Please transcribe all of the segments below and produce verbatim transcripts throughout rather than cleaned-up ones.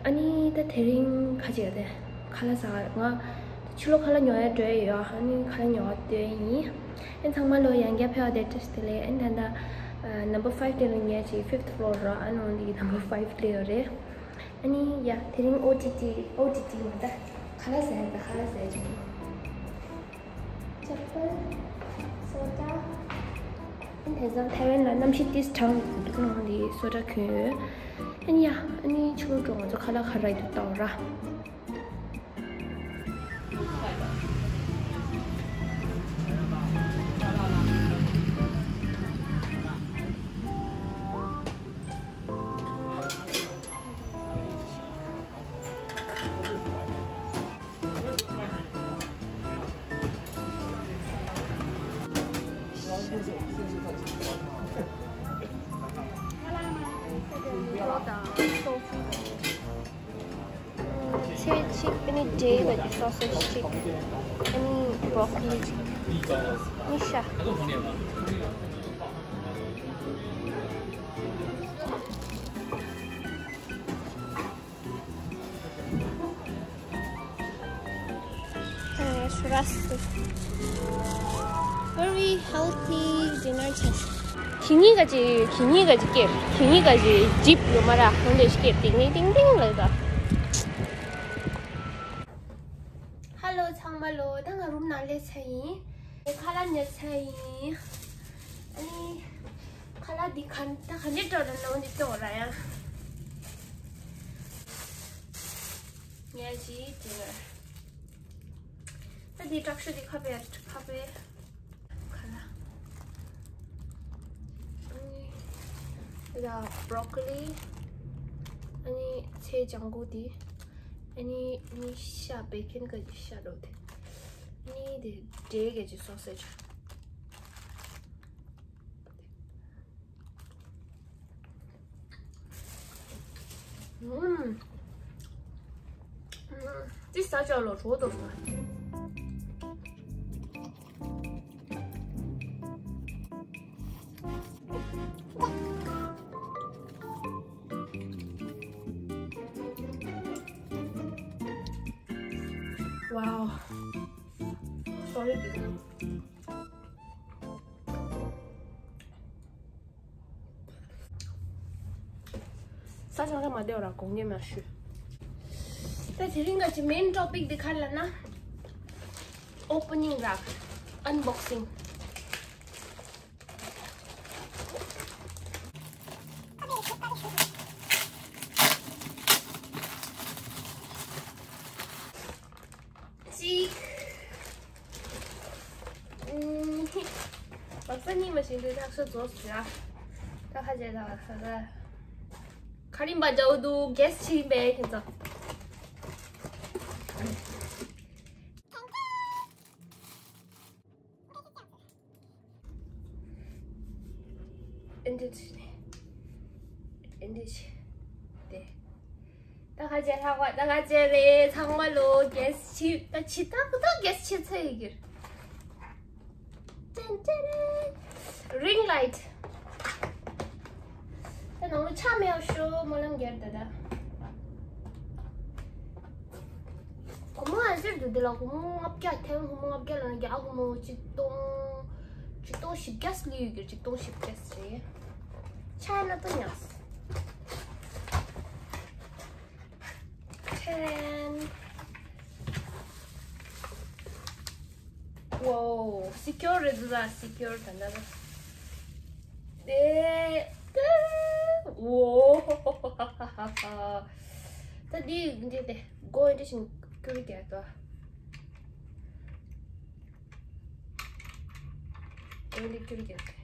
ཨ་ནི་ད་དེ་རིང་ཁ་ཅིག་དེ་ཁ་ལག་ཟ་ང་ཕྱི་ལོགས་ཁ་ལག་ཉོ་ཡ་འགྲོ་ཡ་ཡོད། ཨ་ནི་ཁ་ལག་ཉོ་བ་འདོད་ཡིན། ཨ་ནི་ཚང་མ་ལོ་ཡང་བསྐྱར་ཕེབས་པ་དེ་བཀྲ་ཤིས་བདེ་ལེགས། ཨ་ནི་ད་ལྟ་number five དེ་ལ་ངས་ཅིག fifth floor རོ། ཨ་ནི་འོན་ཏེ་number five སླེབས་ཡོད་རེད། ཨ་ནི་ཡ་དེ་རིང་ཨོ་ཊི་ཊི་ཨོ་ཊི་ཊི་མ་ད་ཁ་ལག་ཟ་ཡ་ད་ཁ་ལག་ཟ་ཡ་ཅིག་ཅག་པར་སོ་ཌ། ཨ་ནི་དེང་སང་ཐའེ་ཝན་ལ་གནམ་གཤིས་ཏིས་གྲང་འདུག་ནང་ལི་སོ་ཌ་གྱོན་ཡོད། ཨ་ནི་ཡ་ཨ་ནི་ཕྱི་ལོགས་འགྲོ་ང་ཚོ་ཁ་ལག་ག་རེ་འདུག་ལྟ་བ་ར། ཚལ་གཅིག་ཨ་ནི་འབྲས་བུ་དེ་སོ་སོ་གཅིག་ཨ་ནི་བྷྲོ་ཀོ་ལི་གཅིག་ཨ་ནི་ཤ། Very healthy dinner ཆགས། ཁྱེད་གཉིས་ཀ་ཅིག་ཁྱེད་གཉིས་ཀ་ཅིག་སྐྱེར། ཁྱེད་གཉིས་ཀ་ཅིག་ཇིབ་ཡོད་མ་ར་ཧོན་ལེ་སྐྱེར་ཏིང་ཏིང་ཏིང་ཏིང་ལབ་ད། ཧ་ལོ་ཚང་མ་ལོ། ད་ང་རུམ་ནང་སླེབས་ཚར་ཡིན། ཁ་ལག་ཉོས་ཚར་ཡིན། ཨ་ནི། ཁ་ལག་འདི་ག་ད་ག་འདྲས་འགྲོ་ར་ནང་འདི་ལྟོས་ར་ཡ། ངས་ཅི་དེ་ད་འདི་དྲག་ཤོས་འདི་ཁ་པེ་ཁ་པེ་ཁ་ལག་ཨ་ནི་ད་བྷྲོ་ཀོ་ལི། ཨ་ནི་ཚལ་ལྗང་གུ་འདི། ཨ་ནི་ནི་ཤ་བེ་ཀན་ག་གི་ཤ་འགྲོ་དེ། ཨ་ནི་དེ་འབྲས་ག་གི་སོ་སེ་ཇི། ཨུམ། ཨུམ། འདི་ཟ་ཆོག་ལོ་གྲོ་དོ་ཟ། Wow. Sorry, dude. ས་ཆ་ལ་མ་བདེ་བ་ར་དགོངས་ངེས་མ་ཞུ། ད་དེ་རིང་ག་ཅི་main topic འདི་ག་རེ་ལབ་ན། Opening ར། Unboxing། གཅིག་ཨུམ། བག་ཚ་གཉིས་མ་བྱིན་དུས་ཐག་ཆོད་རྫོགས་ཟེར་ཨ། ད་ཁ་ཆེ་ད་ཁ་ད། ཁ་རིམ་པ་འཇའ་འདུག་གེས་ཕྱིན་པས་ཁྱེད་ཚོ། ཨེ་འདྲ་ཅིག་ཨེ་འདྲ་ཅིག་དེ། ད་ཁ་ཆེ་ལྷག་པ་ད་ཁ་ཆེ་རེད། ཚང་མ་ལོ་གེས་ཕྱིན་ད་ཕྱི་ད་ད་གེས་ཕྱིན་ཚེ་ཡི་གེར། ཏན་ཏན། Ring light། ད་ནང་ལོ་ཆ་མེད་པ་ཤོ་སྨོན་ལམ་རྒྱལ་ད་ད། སྒོར་མོ་ཨ་ཟེར་དུ་འདི་ལ་སྒོར་མོ་ལྔ་བརྒྱ་ཐེངས་སྒོར་མོ་ལྔ་བརྒྱ་ལ་རྒྱ་སྒོར་མོ་ཆིག་སྟོང་། ཆིག་སྟོང་བཞི་བརྒྱ་སླེབས་ཡོད་ཀྱི་ཆིག་སྟོང་བཞི་བརྒྱ་རེད། ཆ་ན་ཏོ་ཉག་ཁྲེན། Wow, secure རེད་འདུག་ད་secure ད་ད་ད། དེ། Wow. ད་འདི་འདི་དེ་སྒོ་འདི་བཞིན་ཀུ་རེ་རྒྱག་དོ། སྒོ་འདི་ཀུ་རེ་རྒྱག་དེ།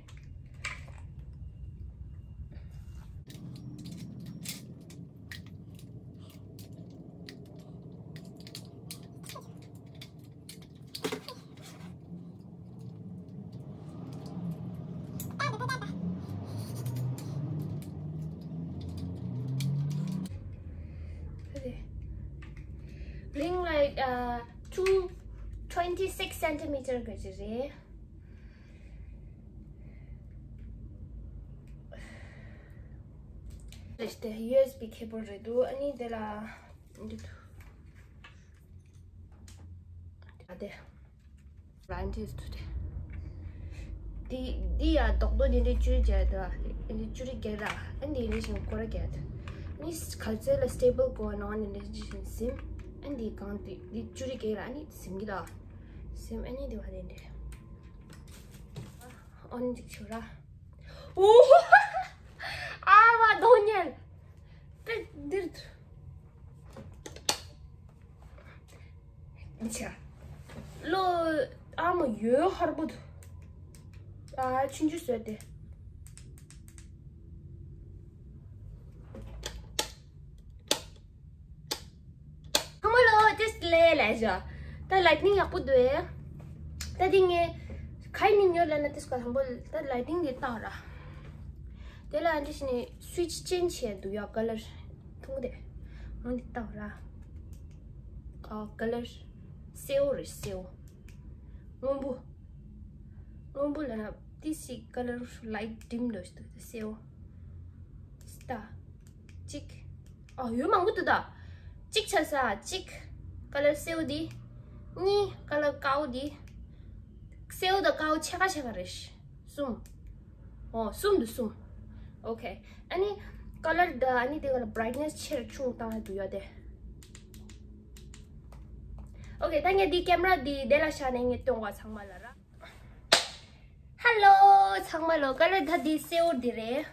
Ring light, uh, two, twenty-six centimeter ག་ཅི་རེད། ལས་དེ་ཡུ་ཨེས་བི་ཁེ་བལ་རེད་འདུག་ཨ་ནི་དེ་ལ་འདི་འདུག་ཨ་དེ་ལ་འདི་འདུག་དེ། འདི་འདི་ཡ་རྡོག་རྡོག་འདི་འདྲའི་བཅུ་རེ་བརྒྱད་འདུག་འདི་འདྲའི་བཅུ་རེ་བརྒྱད་ར། ཨ་འདི་འདྲའི་བཞིན་སྐོར་ར་བརྒྱད། ནི་ག་ཚོད་ལ་སི་ཊེ་བལ་གོ་ནོ་འདི་འདྲའི་བཞིན་སིམ། ཨ་འདི་གང་འདི་འདི་བཅུ་རེ་བརྒྱད་ར། ཨ་ནི་སིམ་གི་དོ། སིམ། ཨ་ནི་འདི་བ་འདི་འདྲའི། ཨོན་ཅིག་ཆུ་ར། ཨོ། ཨ་མ་དོ་ཉན། ཏེ་འདིར། ཆ། ལོ། ཨ་མ་ཡོད་ཧར་པོ་དུ། ཨ་ཆུན་ཆུ་བཟོས་ཏེ། ཁ་མ་ལོ་ཏེས་ལེ་ལེ་ཞོ། ད་ལའི་ཊི་ནིང་ཡག་པོ་འདུག་ཨེ། ད་དེ་ངས་ག་ནས་ཉོས་ལབ་ན་ཏེས་ཀ་དང་པོ་ད་ལའི་ཊི་ནིང་དེ་བཏང་ར། དེ་ལ་འདི་ཞིག་ནས་སུའིཆ་ཅེན་ཇི་བྱས་འདུག་ཡ། ཀ་ལར་མཐོང་དེ་འོ་འདི་བཏང་ར། ཨ་ཀ་ལར་སེའུ་རེད། སེའུ། སྔོན་པོ། སྔོན་པོ་ལབ་ན་ཏི་སི་ཀ་ལར་ལའིཊ་ཌིམ་འདྲ་ཞིག་འདུག་སེའུ། སྟ། གཅིག་ཨ་ཡོད་མང་པོ་འདུག་ད། གཅིག་ཆ་ས་གཅིག་ཀ་ལར་སེའུ་འདི། གཉིས་ཀ་ལར་ཀའོ་འདི། སེའུ་དང་ཀའོ་ཕྱེད་ཀ་ཕྱེད་ཀ་རེད། གསུམ། ཨོ་གསུམ་འདུག་གསུམ། ཨོ་ཁེ། ཨ་ནི་ཀ་ལར་ད་ཨ་ནི་དེ་ག་ལ་བྷ་རའིཊ་ནེས་ཆེར་ཆུང་བཏང་ཡ་འདུག་ཡ་དེ། ཨོ་ཁེ། ད་ངས་འདི་ཀེམ་ར་འདི་དེ་ལ་བཞག་ནས་ངས་སྟོན་བ་ཚང་མ་ལ་ར། ཧ་ལོ། ཚང་མ་ལོ། ཀ་ལར་ད་འདི་སེའུ་འདི་རེད།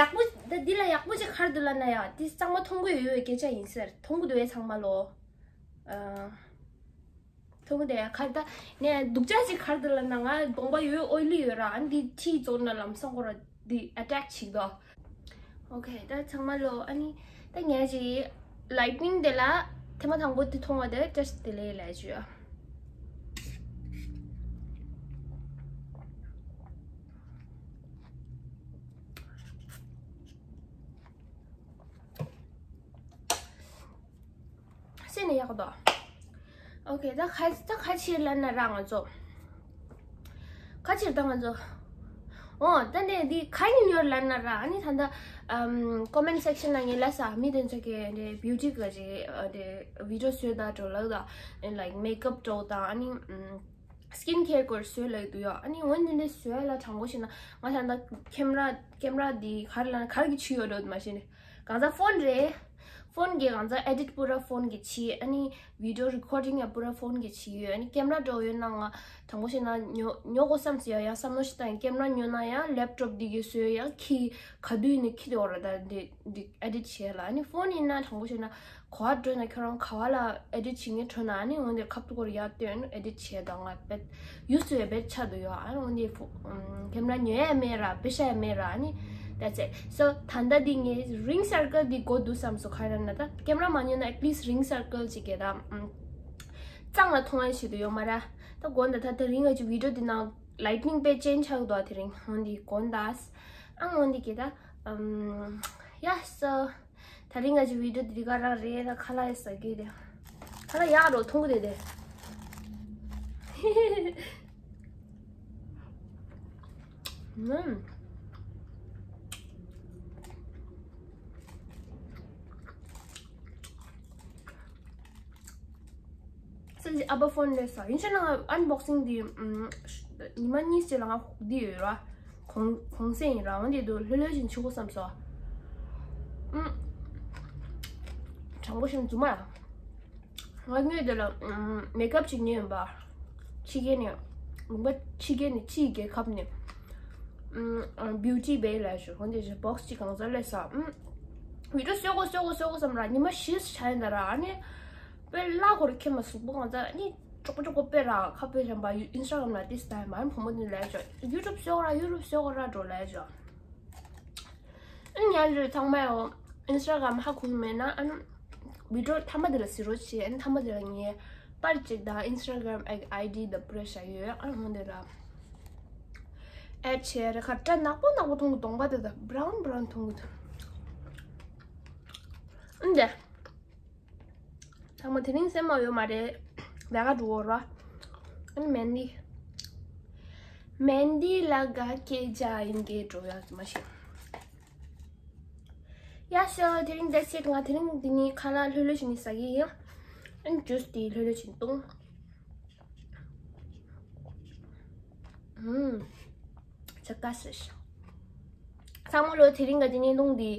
ཡག་པོ་ད་འདི་ལ་ཡག་པོ་ཅིག་ག་རེ་འདུག་ལབ་ན་ཡ། འདི་ཚང་མ་མཐོང་གི་ཡོད་པའི་སྐད་ཆ་ཡིན་ཟེར། མཐོང་གི་འདུག་པས་ཚང་མ་ལོ། ཨ། མཐོང་གི་འདུག་ཡ། ག་རེ་ད་ནས་སྡུག་ཅག་ཅིག་ག་རེ་འདུག་ལབ་ན་ང་གདོང་པ་ཡོད་ཨོའི་ལི་ཡོད་ར། ཨ་འདི་ཁྱི་བཙོག་ན་ལམ་སང་ཁོ་ར་འདི་ཨ་ཊེག་བྱེད་དོ། ཨོ་ཁེ། ད་ཚང་མ་ལོ། ཨ་ནི་ད་ངས་ཅིག་ལའིཊ་ནིང་དེ་ལ་ཐེངས་མ་དང་པོ་དེ་མཐོང་བ་དེ་ཏེས་དེ་ལས་ལས་བྱོས། སེ་ནས་ཡག་དོ། ཨོ་ཁེ། ད་ཁ་ད་ཁ་ཕྱིར་ལབ་ན་ར་ང་ཚོ། ཁ་ཕྱིར་ད་ང་ཚོ། ཨོ་ད་ནས་འདི་ག་ནས་ཉོས་ལབ་ན་ར། ཨ་ནི་ད་ལྟ་ཨམ་ཀོ་མེན་སེག་ཤན་ལ་ངས་ལབ་ས། མི་དེ་ཚོ་གི་འདི་བིའུ་ཊི་གི་ཅིག་འདི་བི་ཌི་ཡོ་བཟོས་ད་འགྲོ་ལབ་ད། ལའིཀ་མེག་ཨབ་འགྲོ་དང་ཨ་ནི་ཨམ་སི་ཀིན་ཁེར་སྐོར་བཟོས་ལབ་འདུག་ཡ། ཨ་ནི་འོ་འདི་འདྲ་བཟོས་ལ་དྲང་པོ་བཤད་ན་ང་ད་ལྟ་ཀེམ་ར་ཀེམ་ར་འདི་ག་རེ་ལབ་ན་ག་རེ་གི་བྱས་ཡོད་འགྲོ་མ་ཤེས་ནས། གང་ཟག་ཕོན་རེད། ཕོན་གྱི་གང་ཟག་ཨེ་ཌིཊ་པུ་ར་ཕོན་གྱི་བྱས། ཨ་ནི་བི་ཌི་ཡོ་རི་ཀོར་ཌིང་ཡང་པུ་ར་ཕོན་གྱི་བྱས་ཡོད། ཨ་ནི་ཀེམ་ར་འགྲོ་ཡོད་ན་ང་དྲང་པོ་བཤད་ན་ཉོ་ཉོ་དགོས་བསམ་སོང་ཡ། ཡང་བསམ་བློ་ཞིག་བཏང་ཡིན། ཀེམ་ར་ཉོ་ན་ཡང་ལེབ་ཊོབ་འདི་གི་བཟོས་ཡ། ཁྱི་ག་དུས་ནས་ཁྱི་དེ་འོ་ར་ད་འདི་འདི་ཨེ་ཌིཊ་བྱས་ལ། ཨ་ནི་ཕོན་ཡིན་ན་དྲང་པོ་བཤད་ན་ག་བ་འགྲོ་ན་ཁྱོད་རང་ག་བ་ལ་ཨེ་ཌིཊ་བྱེད་མཁན་འགྲོ་ན། ཨ་ནི་འོན་ཏེ་ཁ་ཐུག་སྐོར་ཡར་སྟོན་ཨེ་ཌིཊ་བྱས་དང་ང་བེད་ཡུ་སུ་ཡ་བེད་ཆ་འདུག་ཡ། ཨ་ནི་འོན་ཏེ་ཕོ་ཨམ་ཀེམ་ར་ཉོ་ཡ་མེད་ར་བེད་ཤ་ཡ་མེད་ར། ཨ་ནི་that's it. So ད་ལྟ་འདི་ངས་རིང་སར་ཀལ་འདི་དགོས་འདུག་བསམ་སོང་། ག་རེ་ན་ད་ཀེམ་ར་མ་ཉོ་ན་at least རིང་སར་ཀལ་ཅིག་གི་ར་ཨམ་གཙང་ལ་མཐོང་ཡ་ཞིག་ཏུ་ཡོད་མ་ར། ད་དགོས་འདུག་ད་དེ་རིང་ང་ཅིག་བི་ཌི་ཡོ་འདི་ནང་ལའིཊ་ནིང་དཔེ་ཅན་ཆགས་འདུག་དེ་རིང་འོན་ཏེ་དགོས་འདུག་ཨ་འོན་ཏེ་གི་ད་ཨམ་yeah, so ད་རིང་ང་ཅིག་བི་ཌི་ཡོ་འདི་ག་རང་རེད། ད་ཁ་ལག་ཡ་ཟ་གི་དེ། ཁ་ལག་ཡག་རོ་མཐོང་གི་དེ་དེ། ཨམ། སེམས་ཀྱི་ཨ་པ་ཕོན་ལས་ས་ཡིན་ཕྱིར་ན་ང་ཨན་བོག་སིང་འདི་ཉི་མ་གཉིས་ཅིག་ལ་ང་འདི་ཡོད་ར། གོང་གོང་སེང་ཡིན་ར། འོན་ཏེ་དུ་ལྷོད་ལྷོད་བཞིན་བྱེད་དགོས་བསམ་སོང་། ཨམ། དྲང་པོ་བཤད་ན་རྫུན་མ་ར། ང་དངོས་དེ་ལ་ཨམ་མེག་ཨབ་ཅིག་ཉོས་ཡིན་པ། ཕྱི་རྒྱལ་ནས་ལུང་པ་ཕྱི་རྒྱལ་ནས་ཕྱིའི་རྒྱལ་ཁབ་ནས་ཨམ་བིའུ་ཊི་བེ་ལ་ཞུ། འོན་ཏེ་བོག་སི་ཅིག་གང་ས་སླེབས་ས། ཨམ་བི་ཌི་ཡོ་བཟོ་དགོས་བཟོ་དགོས་བཟོ་དགོས་བསམ་ར། ཉི་མ་བཞི་ཆ་ཡིན་ད་ར། ཨ་ནི་དཔེ་གླ་འཁོར་ཁྱེར་མ་གཟུགས་པོ་གང་ཚ་ནི་ཅོག་པོ་ཅོག་པོ་དཔེ་ར་ཁ་དཔེ་རན་པ་ཨིན་སི་ཊ་གྷ་རམ་ལ་ཏིས་ད་མར་བུ་མོ་ནི་ལས་ཅོ་ཡུ་ཊུབ་བཟོ་ར་ཡུ་ཊུབ་བཟོ་ར་འགྲོ་ལས་ཅོ། ཨ་ཉལ་རེད་ཚང་མ་ཡོ་ཨིན་སི་ཊ་གྷ་རམ་ཧ་གོ་མེད་ན་ཨ་ནི་བི་ཌི་ཡོ་མཐའ་མ་དེ་ལ་གཟིགས་རོགས་བྱེད། ཨ་ནི་མཐའ་མ་དེ་ལ་ངའི་པར་ཅིག་དང་ཨིན་སི་ཊ་གྷ་རམ་ཨའི་ཌི་དང་པུ་ར་བཞག་ཡོད། ཨ་ནི་འོ་འདི་ལ་ཨེ་ཆེ་རེ་ཁ་བཀྲ་ནག་པོ་ནག་པོ་མཐོང་གི་གདོང་པ་དེ་དང་བྷ་རའུན་བྷ་རའུན་མཐོང་གི་འདུག་ཨ་ནི་དེ། ཚང་མ་དེ་རིང་སེམས་མ་ཡོད་མ་རེད། ལས་ཀ་འགྲོ་འོ་ར། ཨ་ནི་མན་ཌི། མན་ཌི་ལ་ག་སྐད་ཆ་ཡིན་གྱི་འགྲོ་ཡག་མ་ཤེས། ཡ་ཤོ། དེ་རིང་that's it། ང་དེ་རིང་འདི་ནས་ཁ་ལག་ལྷོད་ལྷོད་བྱས་ནས་ཟ་གི་ཡིན། ཨ་ནི་ཇུས་དེ་ལྷོད་ལྷོད་བྱས་ནས་འཐུང་། ཨུམ། ཆ་ག་སི་ཤ། ཚང་མ་ལོ་དེ་རིང་གི་འདི་བརྙན་ཐུང་འདི།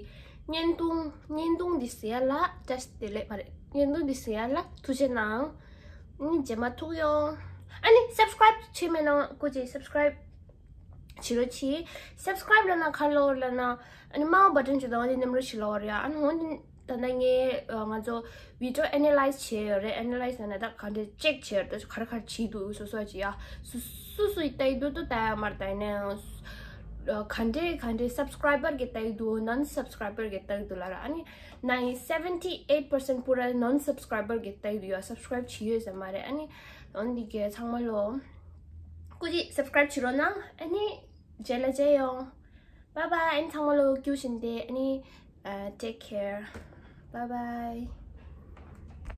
བརྙན་ཐུང་བརྙན་ཐུང་འདི་གཟིགས་ཡ་ལ་བཀྲ་ཤིས་བདེ་ལེགས་མ་རེད། བརྙན་ཐུང་འདི་གཟིགས་ཡ་ལ་ཐུགས་རྗེ་གནང་། ཨ་ནི་རྗེས་མ་ཐུག་ཡོང་། ཨ་ནི་སབ་སི་ཀ་རེབ་བྱས་མེད་ན་སྐུ་མཁྱེན་སབ་སི་ཀ་རེབ་བྱེད་རོགས་གྱིས། སབ་སི་ཀ་རེབ་ལབ་ན་ག་རེ་ལབ་དགོས་རེད་ལབ་ན། ཨ་ནི་དམར་པོ་བ་ཊན་བྱེད་དང་ཨ་ནི་མཉམ་རུབ་བྱེད་ལབ་དགོས་རེད་ཡ། ཨ་ནི་འོ་ནི་ད་ལྟ་ངས་ང་ཚོ་བི་ཌི་ཡོ་ཨེ་ན་ལའིཛ་བྱས་ཡོད་རེད། ཨེ་ན་ལའིཛ་ལབ་ན་ད་ག་འདྲས་ཅེག་བྱས་ཡོད་རེད། ད་ག་རེ་ག་རེ་བྱས་འདུག་སོ་སོ་བྱས་ཡ། སུ་སུ་སུ་ཡིས་ལྟ་ཡི་འདུག་ཏུ་ལྟ་ཡ་མ་རེད། ད་ཡིན་ན་ཡང་ག་འདྲས་ག་འདྲས་སབ་སི་ཀ་རེབ་གིས་ལྟ་ཡི་འདུག་ནོན་སབ་སི་ཀ་རེབ་གིས་ལྟ་ཡི་འདུག་ལབ་ར། ཨ་ནི་ནའི་སེ་ཝེན་ཊི་ཨེཊ་པར་སེན་ཊི་པུ་ར་ནོན་སབ་སི་ཀ་རེབ་གིས་ལྟ་ཡི་འདུག་ཡ། སབ་སི་ཀ་རེབ་བྱས་ཡོད་ས་མ་རེད། ཨ་ནི་འོ་འདི་གས་ཚང་མ་ལོ་སྐུ་མཁྱེན་སབ་སི་ཀ་རེབ་བྱེད་རོགས་གནང་། ཨ་ནི་རྗེས་ལ་མཇལ་ཡོང་། Bye bye། ཨ་ནི་ཚང་མ་ལོ་སྐུ་མཁྱེན་བདེ་ལེགས། ཨ་ནི་ཨ་take care. Bye bye.